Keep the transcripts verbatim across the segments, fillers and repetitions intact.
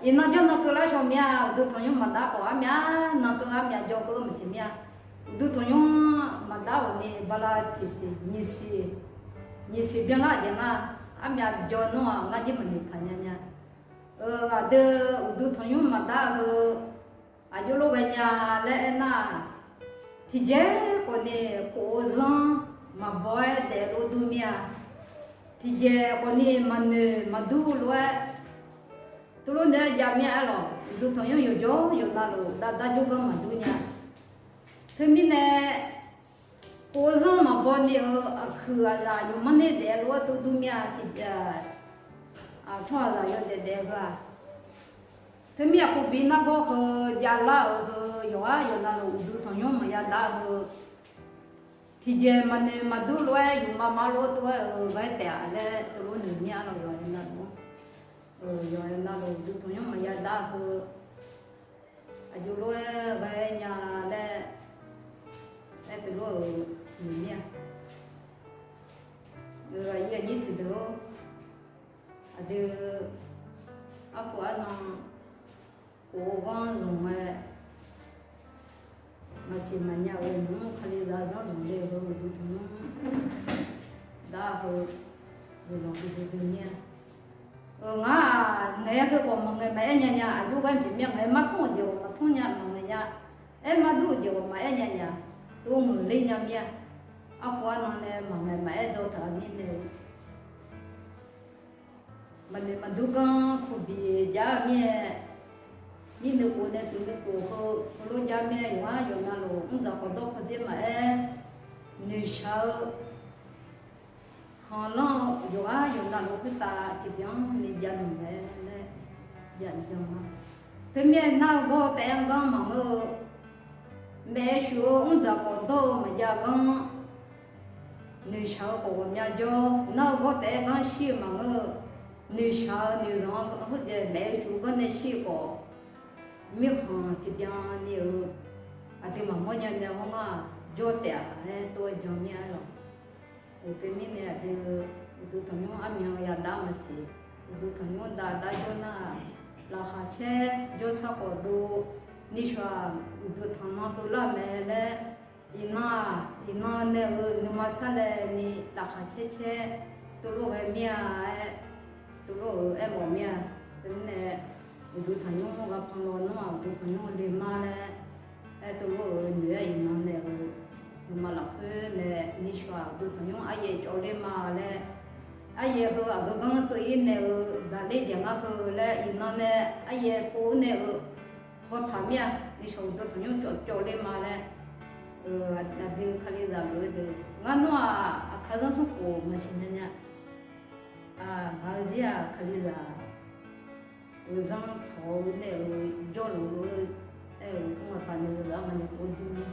Iqnan jawr nan keuvlar shawq mir-a. Uqduq tanqnymr maqdar khawf armyaq nan keuv armyaq jawr keuv maqsiq mir-a. Uqduq tanqnymr maqdar-euq ni bala tiqsiq nyiqsiq, nyiqsiq byanlar jaeq nga. Armyaq jawr nawr-aq ngar jir maqnoeq taq nya nya. Aqdui uqduq tanqnymr maqdar-eu heu aqjox lof ghaenya laer aernar-aq, tiqjeq khawf ni khof-eu zanr maqbaw-aer daefluf dur mir-a. Tiqjeq khawf ni maqnoeq maqdur lof-aer tuvlof noeq-aer jav mir-a lawq. Uqduq tanqnymr yawqjawr yawqnavluf dardav jawrganr maqdur nya. Teumirnae khof-eu zanr maqbaw ni-eu aqkuiq aqzaf yawqmanrler daefluf-aer dur dur mir-a. Tiq, tsawrhaqzaq yawdaef daef-eu heu-aq, teumir-aq khof bi nargawr heu javlar-euq heu yawqghaq yawqnavluf uqduq tanqnymr maqya dar-eu heu tiqjeq maqnoeq maqdur lof-aer yawqma ma lof-aer tov-aer-euq ghae taef-a laer teulof noeq mir-a lawq. Yawqha yawqnavluf, yawqha yawqnavluf uqduq tanqnymr maqya dar-eu heu aqjox lof-aer ghae nya laer aer teulof-euq noeq mir-a. Aqyuif aqnyir tiqdeuq-or, aqdui arkhof arnan khof-eu ghanr zmq-aer maqsiq maqnya-euq nymq-mr Kalizaq zanr zmq le-eu heu uqduq tanqnymr dar-eu heu guiqlanq huiqdui dui mir-a. Ngar-aq ngaeq-aer heukhawf maqngaeq maqaer nya nya. Aqjox gar jeq mir-a. Ngaeq-aer martmr-euq jeq-awq maqtmr nya, maqngaeq nya. Aer mardur-euq jeq-awq maqaer nya nya. Tov ngeuq ler nya mir-a. Arkhof arnan nae maqngaeq maqaer dzaw taq-eu mirnae-eu maqnoeq maqdur ganr khof biq jav-eu mir-aer, mirnuiv khof nae tsuif nuiv khof heu heulof jav mir-aer yawqha yawqnavluf mr dzaq khawf dawr kawdzer maqaer, noeqshaq-eu khanqlanr-eu yawqha yawqnavluf khoertav tiqbyan ni jav nmq mae laer jav jan ma. Teumirnae nar-eu gawr taef-aer ganr maqngeur-eu, maeqshuif-eu mr dzaq khawf dawr-eu maqjav ganr noeqshaq-eu khawf ghawqmya jawr. Nar-eu gawr taef-aer ganr shir-eu maqngeur-eu, noeqshaq-eu noeqzanq-anr khoerjaev maeqshuif ganr nae shir-eu khawf, mirkhanq tiqbyan ni-eu aqdui maqmawr nya nae hawr ngar-aq jawr taef-a laer tov-aer jan mir-a lawq. Teumirnae aqdui uqduq tanqnymr armyan yadar maqsiq. Uqduq tanqnymr dav dar jawr nar-aq, laqkhaq caer jawrsar khawf dov, nishawq-aq uqduq tanqnan keuvlar mae laer, iqnan-aq iqnan nae-eu nuima sarlae ni laqkhaq caer caer tuvlof ghae mir-a aer, tuvlof-euq aermawf mir-a. Teumirnae uqduq tanqnymr ghaq panq lawnmr-aq uqduq tanqnymr le ma laer aer, tuvlof-euq noeq-aer iqnan nae-eu nuima lafkhoer nae nishawq-aq uqduq tanqnymr aryaef cawvler ma laer, aryaef heu aqgeu ganr tseuv-ir nae-eu daqler jaq ngar heu laer iqnan nae aryaef pov nae-eu hawtaq mir-a. Nishawq uqduq tanqnymr cawv cawvler ma laer, aqdui Kalizaq geuf-eu deuq ngar nawr-aq aqkar zanr smr khof maqsiq nya nya. Ngaq-eu zir-aq Kalizaq-euq zanr tawq-eu nae-eu jawrluf-eu aer-eu mr aqpaq nae-eu laf-anr ngaq nae pov dur mir-a.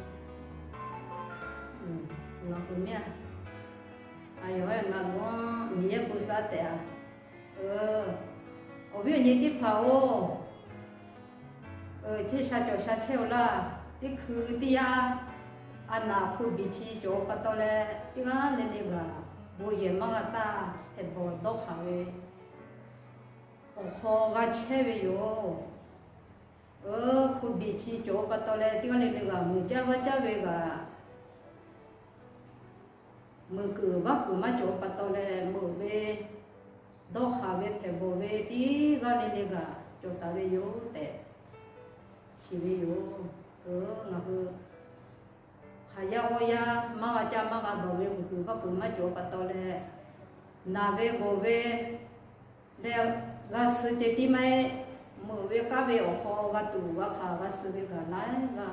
Lafkhof mir-a. Aqyawf-aer navluf-anr Miqyaer bosav taef-a. Awqbir aqnyir tirpaq-or, tser shar cawv shar caer-eu lar, tirkuir tiryar arnaq khof biq ci cawv-eu patawv laer tirghar le le ghaq boyaeq mar gha tar, paeqbawq dawrkhaq ghae, awqhaw gha caer ve yoq-or. Khof biq ci cawv-eu patawv laer tirghar le le ghaq muiqjar barjar ve ghaq, muiqkuiq barkuiq mar cawv-eu patawv laer meuq ve, dawrkhaq ve paeqbawq ve tirghar le le ghaq cawqtaf ve yoq taef siq ve yoq. Ngaq heu khaqyar ghawryar mar gha cav mar gha dawq ve muiqkuiq barkuiq mar cawv-eu patawv laer, naq ve ghawq ve laer gha sui caev tir mar-aer, meuq ve kar ve awqhaw gha tuq gha khaq gha sui ve ghaq lar-aer gha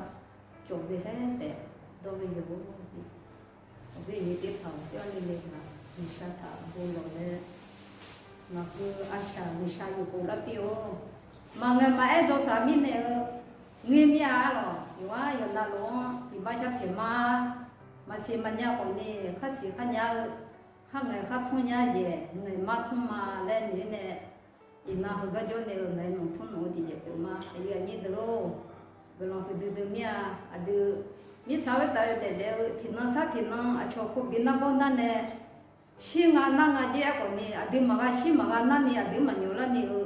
cawq ve haer taef dawr ve yoq. Awqbir aqnyir tirpaq-or, tirghar le le ghaq Ghiqshaq taq bo lawq laer, ngaq heu aqshaq Ghiqshaq yawqghaq lar pir-or, maqngaeq maqaer dzaw taq mirnae-eu ngeur mir-a lawq. Yawqha yawqnavluf-anr iqbax shar pyaeq ma. Maqsiq maqnya khawf ni khar siq khar nya-eu, khar ngaeq khar tmr nya jeq ngaeq mar tmr ma laer noeq-ir nae, iqnan heugar jawr nae-eu ngaeq nmq tmr nmq-eu tiqjeq pyeuf ma. Aqyuif aqnyir deuq-or, guiqlanq huiqdui dui mir-a. Aqdui mirtsaq khoertav-eu daefdaef-eu tiqnan sar tiqnan aqcawq khof bi nargawr nar nae, shir nga nar nga jaer-aer khawf ni aqdui maqgha shir maqgha nar ni aqdui maqnyawq lar ni-eu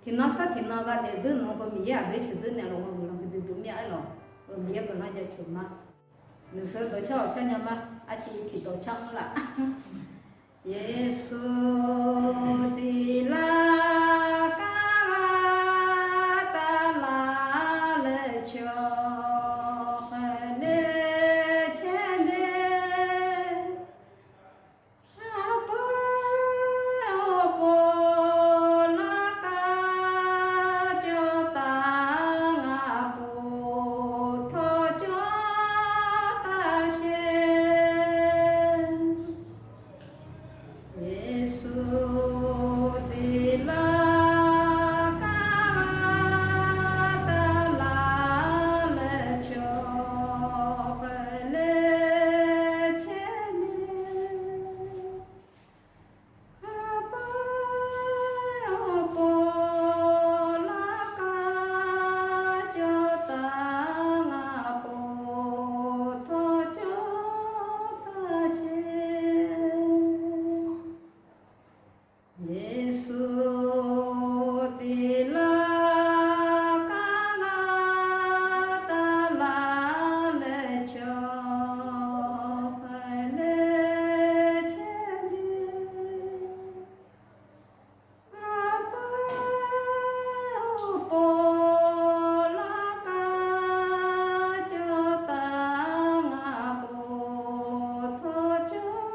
tiqnan sar tiqnan gha daefdzeur nmr-eu Miqyaer aqdui-anr ceuqdzeur naeqlaf-eu guiqlanq huiqdui dui mir-a aerlawq. Miqyaer guiqlanq jaceuq ma. Nuisar dawqcar awqcar nya ma. Arciv tiqdawq car-anr laf. Yeqsur tiqlar kar ghaq tavlaf laer cawq khaeq ler caer nae, aqbur aqpov larkar cawv taf, ngaq pov tawv cawv taf shae. Yeqsur tiqlar kar ghaq tavlaf laer cawq khaeq ler caer nae, aqbur aqpov larkar cawv taf, ngaq pov tawv cawv taf shae. Yeqsur tiqlar kar ghaq tavlaf laer cawq khaeq ler caer nae, aqbur aqpov larkar cawv taf, ngaq pov tawv cawv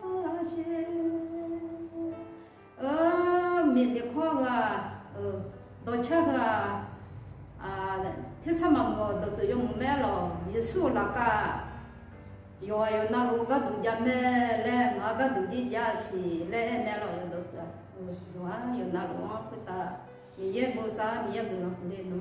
taf shae. Miqyaer dawqkawr ghaq, dawqcar ghaq, tersar maqmuiq-awq dawqtsuif yawmuiq mae aerlawq. Yeqsur-euq lafkhav yawqghaq yawqnavluf gharduq jav mae laer, ngaq-anr gharduq jir jav siq laer aer mae aerlawq. Yawqdawq tsuif-a, yawqghaq yawqnavluf-anr khoertav Miqyaer bosav-awr Miqyaer guiqlanq huiqle nmr.